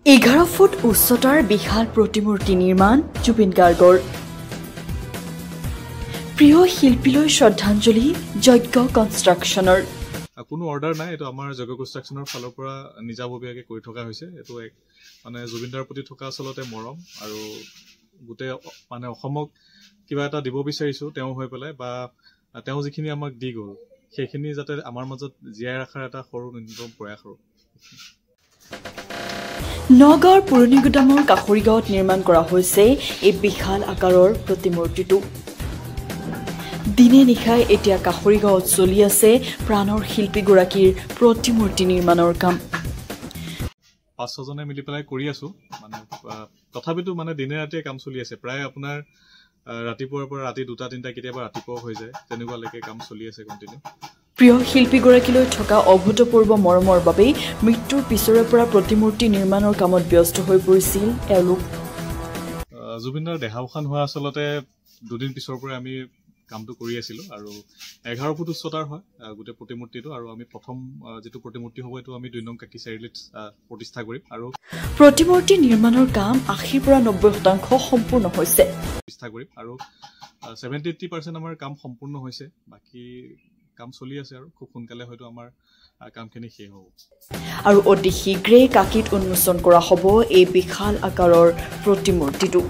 11 foot উচ্চতাৰ বিশাল প্ৰতিমূৰ্তি নিৰ্মাণ জুবিন গাৰ্গৰ। প্ৰিয় শিল্পীলৈ শ্ৰদ্ধাঞ্জলি যজ্ঞ কনষ্ট্ৰাকশ্যনৰ। কোনো অৰ্ডাৰ নাই, এইটো আমাৰ যজ্ঞ কনষ্ট্ৰাকশ্যনৰ ফালৰ পৰা নিজাববীয়াকৈ কৰি থকা হৈছে। এইটো এক মানে জুবিনদাৰ প্ৰতি থকা আচলতে মৰম আৰু গোটেই মানে অসমক কিবা এটা দিব বিচাৰিছোঁ তেওঁ হৈ পেলাই, বা তেওঁ যিখিনি আমাক দি গ'ল সেইখিনি যাতে আমাৰ মাজত জীয়াই ৰখাৰ এটা সৰু ন্যূনতম প্ৰয়াস। আৰু নগাঁৱৰ পুৰণি গুদামৰ কাষৰী গাঁৱত নিৰ্মাণ কৰা হৈছে এই বিশাল আকাৰৰ প্ৰতিমূৰ্তিটো। দিনে নিশাই এতিয়া কাষৰী গাঁৱত চলি আছে প্ৰাণৰ শিল্পীগৰাকীৰ প্ৰতিমূৰ্তি নিৰ্মাণৰ কাম। 5-6জনে মিলি পেলাই কৰি আছোঁ, মানে তথাপিতো মানে দিনে ৰাতিয়ে কাম চলি আছে। প্ৰায় আপোনাৰ ৰাতিপুৱাৰ পৰা ৰাতি 2টা 3টা, কেতিয়াবা ৰাতিপুৱাও হৈ যায়, তেনেকুৱালৈকে কাম চলি আছে কণ্টিনিউ। প্ৰিয় শিল্পীগৰাকীলৈ থকা অভূতপূৰ্ব মৰমৰ বাবেই মৃত্যুৰ পিছৰে পৰা প্ৰতিমূৰ্তি নিৰ্মাণৰ কামত ব্যস্ত হৈ পৰিছিল এওঁলোক। জুবিনদাৰ দেহাৱসান হোৱা আচলতে দুদিন পিছৰ পৰাই আমি কামটো কৰি আছিলোঁ। আৰু 11 ফুট উচ্চতাৰ হয় গোটেই প্ৰতিমূৰ্তিটো। আৰু আমি প্ৰথম যিটো প্ৰতিমূৰ্তি হ'ব, এইটো আমি 2 নং কাকি চাৰিআলিত প্ৰতিষ্ঠা কৰিম। আৰু প্ৰতিমূৰ্তি নিৰ্মাণৰ কাম 80ৰ পৰা 90% সম্পূৰ্ণ হৈছে। প্ৰতিষ্ঠা কৰিম আৰু 70-80% আমাৰ কাম সম্পূৰ্ণ হৈছে, বাকী কাম চলি আছে আৰু খুব সোনকালে হয়তো আমাৰ কামখিনি শেষ হ'ব। আৰু অতি শীঘ্ৰেই কাকীত উন্মোচন কৰা হ'ব এই বিশাল আকাৰৰ প্ৰতিমূৰ্তিটো।